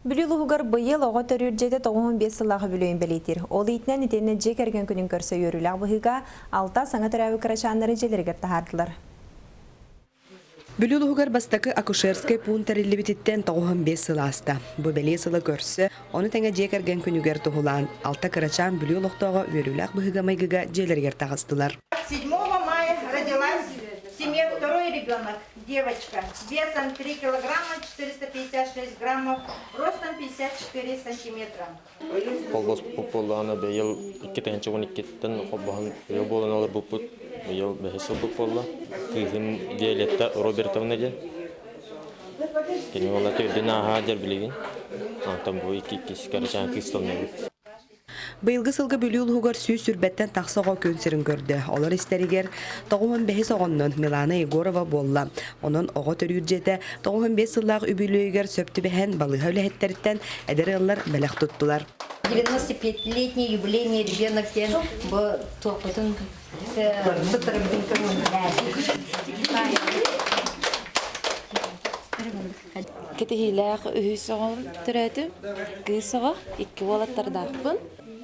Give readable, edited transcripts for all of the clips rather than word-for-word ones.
Бүлүү улууһугар быйыл оҕо төрүүр дьиэтэ 95 сыллаах үбүлүөйүн бэлиэтиир. Ол иитинэн итиэннэ дьиэ кэргэн күнүн көрсө үөрүүлээх быһыыга алта саҥа төрөөбүт кырачааннары дьиэлэригэр таһаардылар. Бүлүү улууһугар бастакы акушерскай пуун тэриллибититтэн 95 сыл ааста. Бу бэлиэ сылы көрсө, ону тэҥэ дьиэ кэргэн күнүгэр туһулаан, алта кырачаан Бүлүү олохтооҕо үөрүүлээх быһыыга-майгыга дьиэлэригэр таҕыстылар. 7 мая родилась в семье второй ребенок, девочка, весом 3 килограмма 456 граммов, ростом 54 сантиметра. Холбоспут буоллаҕына быйыл 2012-ттэн холбоһон ыал буолан олорбуппут. Быйыл бэһис сылбыт буолла. Кыыһым Виолетта Робертовна диэн. Кини уола төрдүн ааһаа дьэр билигин. Онтон бу икки иккис кырачаан кыысталнабыт. Быйылгы сылга Бүлүү улууһугар 120-тэн тахса оҕо күн сирин көрдө. Олор истэригэр 95 оҕоннон Милана Егорова буолла. Онон оҕо төрүүр дьиэтэ 95 сыллаах үбүлүөйүгэр сөп түбэһэн балыыһа үлэһиттэриттэн эдэр ыаллар бэлэх туттулар. 95-летний юбилейный ребенок диэн бу туохпутун туттарыбытын Кэтэһиилээх үһүс оҕом төрөөтүм. Кыыс оҕо, икки уолаттардаахпын.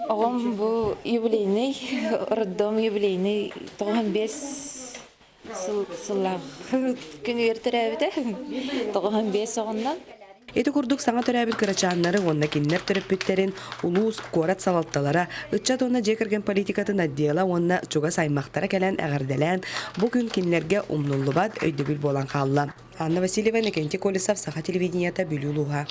Оҕом бу юбилейный, роддом юбилейный 95 сыл сыллаах күнүгэр төрөөбүтэ. 95 оҕоннон. Ити курдук саҥа төрөөбүт кырачааннары уонна кинилэр төрөппүттэрин улуус, куорат салалталара, ыччат уонна дьиэ кэргэн политикатын отдела уонна чугас аймахтара кэлэн эҕэрдэлээн, бу күн кинилэргэ умнуллубат өйдөбүл буолан хаалла. Анна Васильева, Иннокентий Колесов, Саха телевидениета, Бүлүү улууһа.